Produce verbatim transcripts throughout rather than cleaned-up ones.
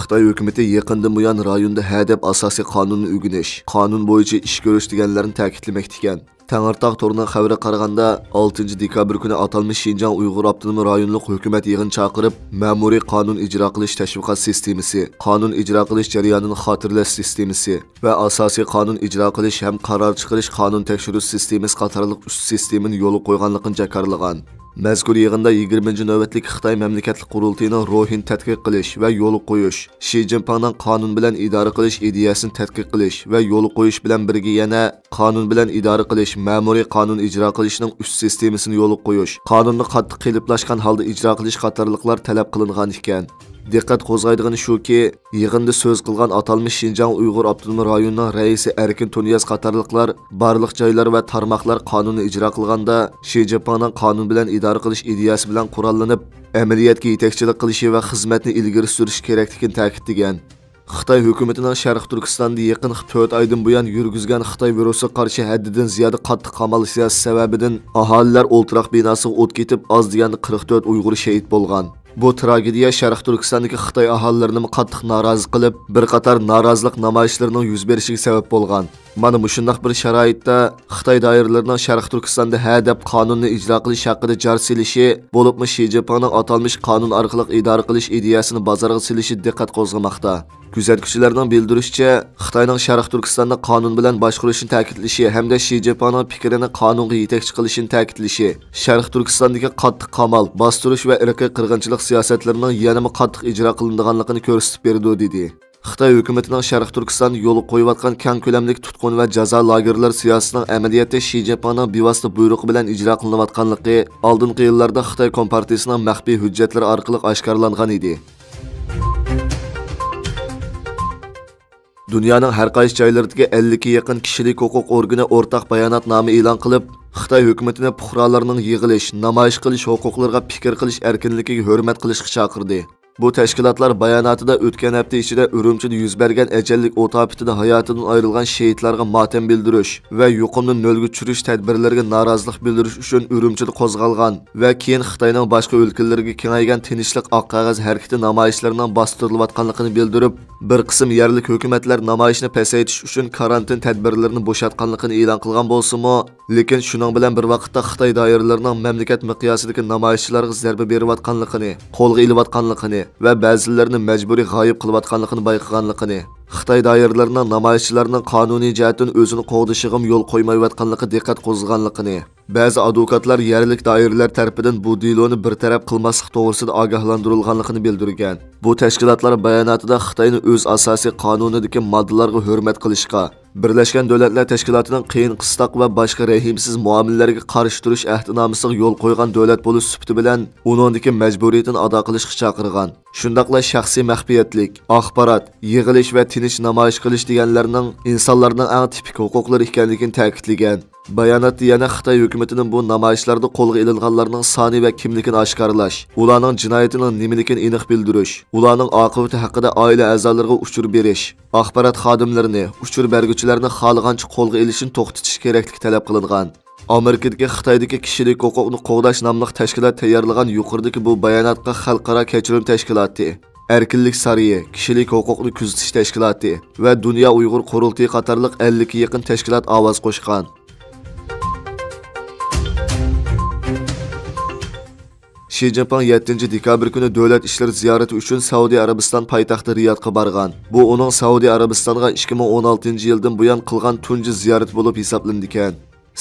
خىتاي ھۆكۈمىتى يېقىندىن بۇيان رايوندا ھەدەپ ئاساسىي قانۇننى ئۆگىنىش، قانۇن بويىچە ئىش كۆرۈش دېگەنلەرنى تەكىتلىمەكتە ئىكەن. تەڭرىتاغ تورىنىڭ خەۋىرىگە قارىغاندا، ئالتىنچى دېكابىر كۈنى ئاتالمىش شىنجاڭ ئۇيغۇر ئاپتونوم رايونلۇق ھۆكۈمەت يىغىن چاقىرىپ، مەمۇرىي قانۇن ئىجرا قىلىش تەشۋىقات سىستېمىسى، قانۇن ئىجرا قىلىش جەريانىنى خاتىرىلەش سىستېمىسى ۋە ئاساسىي قانۇن ئىجرا قىلىش ھەم قارار چىقىرىش قانۇن تەكشۈرۈش سىستېمىسى قاتارلىق ئۈچ سىستېمىنى يولغا قويغانلىقىنى جاكارلىغان. مەزكۇر يىغىندا يىگىرمىنچى نۆۋەتلىك خىتاي مەملىكەتلىك قۇرۇلتىيىنىڭ روھىنى تەتقىق قىلىش ۋە يولغا قويۇش، شى جىنپىڭنىڭ قانۇن بىلەن ئىدارە قىلىش ئىدىيەسىنى تەتقىق قىلىش ۋە يولغا قويۇش بىلەن بىرگە يەنە قانۇن بىلەن ئىدارە قىلىش، مەمۇرىي قانۇن ئىجرا قىلىشنىڭ ئۈچ سىستېمىسىنى يولغا قويۇش، قانۇننى قاتتىق قېلىپلاشقان ھالدا ئىجرا قىلىش قاتارلىقلار تەلەپ قىلىنغان ئىكەن. دىققەت قوزغايدىغىنى شۇكى، يىغىندا سۆز قىلغان ئاتالمىش شىنجاڭ ئۇيغۇر ئاپتونوم رايونىنىڭ رەئىسى ئەركىن تۇنىياز قاتارلىقلار بارلىق جايلار ۋە تارماقلار قانۇننى ئىجرا قىلغاندا، شى جىنپىڭنىڭ قانۇن بىلەن ئىدارە قىلىش ئىدىيەسى بىلەن قوراللىنىپ، ئەمەلىيەتكە يېتەكچىلىك قىلىشى ۋە خىزمەتنى ئىلگىرى سۈرۈشى كېرەكلىكىنى تەكىتلىگەن. خىتاي ھۆكۈمىتىنىڭ شەرقىي تۈركىستاندا يېقىنقى تۆت ئايدىن بۇيان يۈرگۈزگەن خىتاي ۋىرۇسىغا قارشى ھەددىدىن زىيادە قاتتىق قامال سىياسىتى سەۋەبىدىن ئاھالىلەر ئولتۇراق بىناسىغا ئوت كېتىپ، ئاز دېگەندە قىرىق تۆت ئۇيغۇر شېھىت بولغان. بۇ تراگېدىيە شەرقىي تۈركىستاندىكى خىتاي ئاھالىلىرىنىمۇ قاتتىق نارازى قىلىپ، بىر قاتار نارازىلىق نامايىشلىرىنىڭ يۈز بېرىشىگە سەۋەب بولغان. مانا مۇشۇنداق بىر شارائىتتا خىتاي دائىرىلىرىنىڭ شەرقىي تۈركىستاندا ھە دەپ قانۇننى ئىجرا قىلىش ھەققىدە جار سېلىشى، بولۇپمۇ شى جىنپىڭنىڭ ئاتالمىش قانۇن ئارقىلىق ئىدارە قىلىش ئىدىيەسىنى بازارغا سېلىشى دىققەت قوزغىماقتا. كۆزەتكۈچىلەرنىڭ بىلدۈرۈشىچە، خىتاينىڭ شەرقىي تۈركىستاندا قانۇن بىلەن باشقۇرۇشنى تەكىتلىشى ھەمدە شى جىنپىڭنىڭ پىكرىنى قانۇنغا يېتەكچى قىلىشىنى تەكىتلىشى، شەرقىي تۈركىستاندىكى قاتتىق قامال، باستۇرۇش ۋە ئىرقىي قىرغىنچىلىق سىياسەتلىرىنىڭ يەنىمۇ قاتتىق ئىجرا قىلىنىدىغانلىقىنى كۆرسىتىپ بېرىدۇ، دېدى. خىتاي ھۆكۈمىتىنىڭ شەرقىي تۈركىستاندا يولغا قويۇۋاتقان كەڭ كۆلەملىك تۇتقۇن ۋە جازا لاگېرلىرى سىياسىتىنىڭ ئەمەلىيەتتە شى جىنپىڭنىڭ بىۋاسىتە بۇيرۇقى بىلەن ئىجرا قىلىنىۋاتقانلىقى ئالدىنقى يىللاردا خىتاي كومپارتىيىسىنىڭ مەخپىي ھۆججەتلىرى ئارقىلىق ئاشكارىلانغان ئىدى. دۇنيانىڭ ھەر قايسى جايلىرىدىكى ئەللىككە يېقىن كىشىلىك ھوقۇق ئورگىنى ئورتاق باياناتنامە ئېلان قىلىپ، خىتاي ھۆكۈمىتىنى پۇقرالارنىڭ يىغىلىش، نامايىش قىلىش ھوقۇقلىرىغا پىكىر قىلىش ئەركىنلىكىگە ھۆرمەت قىلىشقا چاقىردى. بۇ تەشكىلاتلار باياناتىدا ئۆتكەن ھەپتە ئىچىدە ئۈرۈمچىدە يۈز بەرگەن ئەجەللىك ئوت ئاپىتىدە ھاياتىدىن ئايرىلغان شېھىتلارغا ماتەم بىلدۈرۈش ۋە يۇقۇمنى نۆلگە چۈشۈرۈش تەدبىرلىرىگە نارازىلىق بىلدۈرۈش ئۈچۈن ئۈرۈمچىدە قوزغالغان ۋە كېيىن خىتاينىڭ باشقا ئۆلكىلىرىگە كېڭەيگەن تىنچلىق ئاق قەغەز ھەرىكىتى نامايىشلىرىنىڭ باستۇرۇلۇۋاتقانلىقىنى بىلدۈرۈپ، بىر قىسىم يەرلىك ھۆكۈمەتلەر نامايىشنى پەسەيتىش ئۈچۈن كارانتىن تەدبىرلىرىنى بوشاتقانلىقىنى ئېلان قىلغان بولسىمۇ، لېكىن شۇنىڭ بىلەن بىر ۋاقىتتا خىتاي دائىرىلىرىنىڭ مەملىكەت مىقياسىدىكى نامايىشچىلارغا زەربە بېرىۋاتقانلىقىنى، قولغا ئېلىۋاتقانلىقىنى ۋە بەزىلىرىنى مەجبۇرىي غايىب قىلىۋاتقانلىقىنى بايقىغانلىقىنى، خىتاي دائىرىلىرىنىڭ نامايىشچىلارنىڭ قانۇنىي جەھەتتىن ئۆزىنى قوغدىشىغىمۇ يول قويمايۋاتقانلىقى دىققەت قوزغىغانلىقىنى، بەزى ئادۋوكاتلار يەرلىك دائىرىلەر تەرىپىدىن بۇ دېلونى بىر تەرەپ قىلماسلىق توغرىسىدا ئاگاھلاندۇرۇلغانلىقىنى بىلدۈرگەن. بۇ تەشكىلاتلار باياناتىدا خىتاينى ئۆز ئاساسىي قانۇنىدىكى ماددىلارغا ھۆرمەت قىلىشقا، بىرلەشكەن دۆلەتلەر تەشكىلاتىنىڭ قىيىن قىستاق ۋە باشقا رەھىمسىز مۇئامىلىلەرگە قارشى تۇرۇش ئەھدىنامىسىغا يول قويغان دۆلەت بولۇش سۈپىتى بىلەن ئۇنىڭدىكى مەجبۇرىيىتىنى ئادا قىلىشقا چاقىرغان. شۇنداقلا شەخسىي مەخپىيەتلىك، ئاخبارات، يىغىلىش ۋە تىنچ نامايىش قىلىش دېگەنلەرنىڭ ئىنسانلارنىڭ ئەڭ تىپىك ھوقۇقلىرى ئىكەنلىكىنى تەكىتلىگەن. باياناتتا يەنە خىتاي ھۆكۈمىتىنىڭ بۇ نامايىشلاردا قولغا ئېلىنغانلارنىڭ سانى ۋە كىملىكىنى ئاشكارىلاش، ئۇلارنىڭ جىنايىتىنىڭ نېمىلىكىنى ئېنىق بىلدۈرۈش، ئۇلارنىڭ ئاقىۋىتى ھەققىدە ئائىلە ئەزالىرىغا ئۇچۇر بېرىش، ئاخبارات خادىملىرىنى، ئۇچۇر بەرگۈچىلەرنى خالىغانچە قولغا ئېلىشنى توختىتىش كېرەكلىكى تەلەپ قىلىنغان. ئامېرىكىدىكى خىتايدىكى كىشىلىك ھوقۇقنى قوغداش ناملىق تەشكىلات تەييارلىغان يۇقىرىدىكى بۇ باياناتقا خەلقئارا كەچۈرۈم تەشكىلاتى، ئەركىنلىك سارىيى، كىشىلىك ھوقۇقنى كۆزىتىش تەشكىلاتى ۋە دۇنيا ئۇيغۇر قۇرۇلتىيى قاتارلىق ئەللىككە يېقىن تەشكىلات ئاۋاز قوشقان. شى جىنپىڭ يەتتىنچى دېكابىر كۈنى دۆلەت ئىشلىرى زىيارىتى ئۈچۈن سەئۇدى ئەرەبىستان پايتەختى رىيادقا بارغان. بۇ ئۇنىڭ سەئۇدى ئەرەبىستانغا ئىككى مىڭ ئون ئالتىنچى يىلدىن بۇيان قىلغان تۇنجى زىيارىتى بولۇپ ھېسابلىنىدىكەن.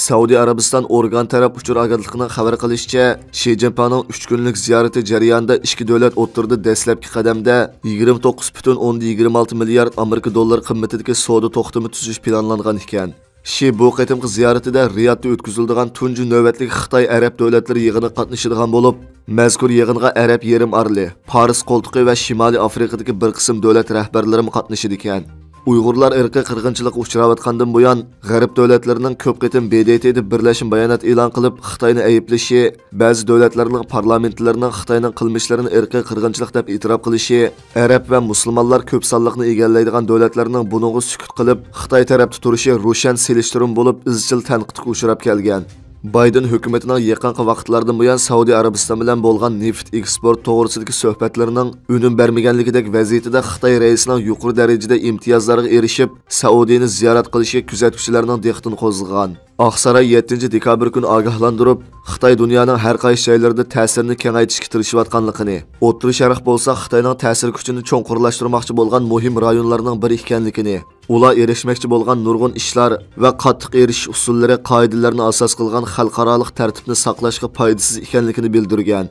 سەئۇدى ئەرەبىستان ئورگان تەرەپ ئۇچۇر ئاگېنتلىقىنىڭ خەۋەر قىلىشىچە، شى جىنپىڭنىڭ ئۈچ كۈنلۈك زىيارىتى جەريانىدا ئىككى دۆلەت ئوتتۇرىدا دەسلەپكى قەدەمدە يىگىرمە توققۇز پۈتۈن ئوندىن يىگىرمە ئالتە مىليارد ئامېرىكا دوللىرى قىممىتىدىكى سودا توختىمى تۈزۈش پىلانلانغان ئىكەن. شى بۇ قېتىمقى زىيارىتىدە رىيادتا ئۆتكۈزۈلىدىغان تۇنجى نۆۋەتلىك خىتاي ئەرەب دۆلەتلىرى يىغىنىغا قاتنىشىدىغان بولۇپ، مەزكۇر يىغىنغا ئەرەب يېرىم ئارىلى، پارس قولتۇقى ۋە شىمالىي ئافرىقىدىكى بىر قىسىم دۆلەت رەھبەرلىرىمۇ قاتنىشىدىكەن. ئۇيغۇرلار ئىرقىي قىرغىنچىلىققا ئۇچراۋاتقاندىن بۇيان، غەرب دۆلەتلىرىنىڭ كۆپ قېتىم ب د ت دە بىرلەشمە بايانات ئېلان قىلىپ، خىتاينى ئەيىبلىشى، بەزى دۆلەتلەرنىڭ پارلامېنتلىرىنىڭ خىتاينىڭ قىلمىشلىرىنى ئىرقىي قىرغىنچىلىق دەپ ئېتىراپ قىلىشى، ئەرەب ۋە مۇسۇلمانلار كۆپ سانلىقنى ئىگىلەيدىغان دۆلەتلەرنىڭ بۇنىڭغا سۈكۈت قىلىپ، خىتاي تەرەپتە تۇرۇشى روشەن سېلىشتۇرما بولۇپ، ئىزچىل تەنقىدكە ئۇچراپ كەلگەن. بايدېن ھۆكۈمىتىنىڭ يېقىنقى ۋاقىتلاردىن بۇيان سەئۇدى ئەرەبىستان بىلەن بولغان نېفىت ئېكسپورت توغرىسىدىكى سۆھبەتلىرىنىڭ ئۈنۈم بەرمىگەنلىكىدەك ۋەزىيىتىدە خىتاي رەئىسىنىڭ يۇقىرى دەرىجىدە ئىمتىيازلارغا ئېرىشىپ، سەئۇدىنى زىيارەت قىلىشى كۆزەتكۈچىلەرنىڭ دىققىتىنى قوزغىغان. ئاقساراي يەتتىنچى دېكابىر كۈنى ئاگاھلاندۇرۇپ، خىتاي دۇنيانىڭ ھەر قايسى جايلىرىدا تەسىرىنى كېڭەيتىشكە تىرىشىۋاتقانلىقىنى، ئوتتۇرا شەرق بولسا خىتاينىڭ تەسىر كۈچىنى چوڭقۇرلاشتۇرماقچى بولغان مۇھىم رايونلارنىڭ بىرى ئىكەنلىكىنى، ئۇلار ئېرىشمەكچى بولغان نۇرغۇن ئىشلار ۋە قاتتىق ئېرىشىش ئۇسۇللىرى، قائىدىلەرنى ئاساس قىلغان خەلقئارالىق تەرتىپنى ساقلاشقا پايدىسىز ئىكەنلىكىنى بىلدۈرگەن.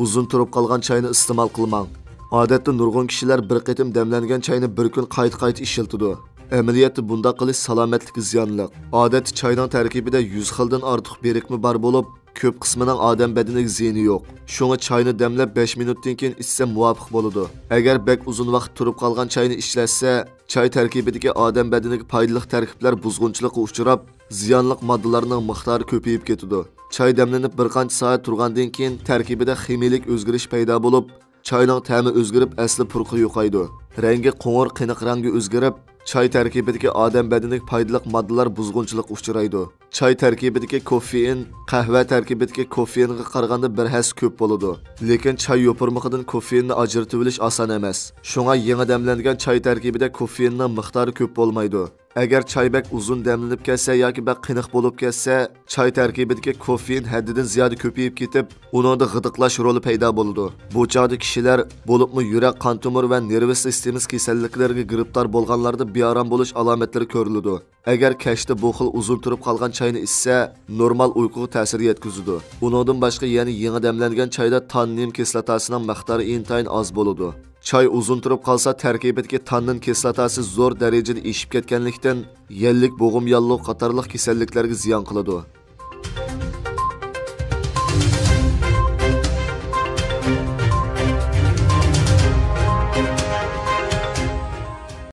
ئۇزۇن تۇرۇپ قالغان چاينى ئىستېمال قىلماڭ. ئادەتتە نۇرغۇن كىشىلەر بىر قېتىم دەملەنگەن چاينى بىر كۈن قايتا-قايتا ئىشلىتىدۇ. ئەمەلىيەتتە بۇنداق قىلىش سالامەتلىككە زىيانلىق. ئادەتتە چاينىڭ تەركىبىدە يۈز خىلدىن ئارتۇق بىرىكمە بار بولۇپ، كۆپ قىسمىنىڭ ئادەم بەدىنىگە زىيىنى يوق. شۇڭا چاينى دەملەپ بەش مىنۇتتىن كېيىن ئىچسە مۇۋاپىق بولىدۇ. ئەگەر بەك ئۇزۇن ۋاقىت تۇرۇپ قالغان چاينى ئىشلەتسە، چاي تەركىبىدىكى ئادەم بەدىنىگە پايدىلىق تەركىبلەر بۇزغۇنچىلىققا ئۇچراپ، زىيانلىق ماددىلارنىڭ مىقدارى كۆپىيىپ كېتىدۇ. چاي دەملىنىپ بىر قانچە سائەت تۇرغاندىن كېيىن تەركىبىدە خىمىيىلىك ئۆزگىرىش پەيدا بولۇپ، چاينىڭ تەمى ئۆزگىرىپ، ئەسلى پۇرىقى يوقايدۇ. رەڭگى قوڭۇر قېنىق رەڭگە ئۆزگىرىپ، چاي تەركىبىدىكى ئادەم بەدىنىگە پايدىلىق ماددىلار بۇزغۇنچىلىققا ئۇچرايدۇ. چاي تەركىبىدىكى كوفېئىن قەھۋە تەركىبىدىكى كوفېئىنغا قارىغاندا بىر ھەسسە كۆپ بولىدۇ. لېكىن چاي يوپۇرمىقىدىن كوفېئىننى ئاجرىتىۋېلىش ئاسان ئەمەس. شۇڭا يېڭى دەملەنگەن چاي تەركىبىدە كوفېئىننىڭ مىقدارى كۆپ بولمايدۇ. ئەگەر چاي بەك ئۇزۇن دەملىنىپ كەتسە ياكى بەك قېنىق بولۇپ كەتسە، چاي تەركىبىدىكى كوفېئىن ھەددىدىن زىيادە كۆپىيىپ كېتىپ، ئۇنىڭدا غىدىقلاش رولى پەيدا بولىدۇ. بۇ چاغدا كىشىلەر، بولۇپمۇ يۈرەك، قان تومۇر ۋە نېرۋا سىستېمىسى كېسەللىكلىرىگە گىرىپتار بولغانلاردا بىئارام بولۇش ئالامەتلىرى كۆرۈلىدۇ. ئەگەر كەچتە بۇ خىل ئۇزۇن تۇرۇپ قالغان چاينى ئىچسە، نورمال ئۇيقۇغا تەسىر يەتكۈزىدۇ. بۇنىڭدىن باشقا يەنە يېڭى دەملەنگەن چايدا تاننىن كىسلاتاسىنىڭ مىقدارى ئىنتايىن ئاز بولىدۇ. چاي ئۇزۇن تۇرۇپ قالسا، تەركىبىدىكى تاننىن كىسلاتاسى زور دەرىجىدە ئېشىپ كەتكەنلىكتىن، يەللىك بوغۇم ياللۇغى قاتارلىق كېسەللىكلەرگە زىيان قىلىدۇ.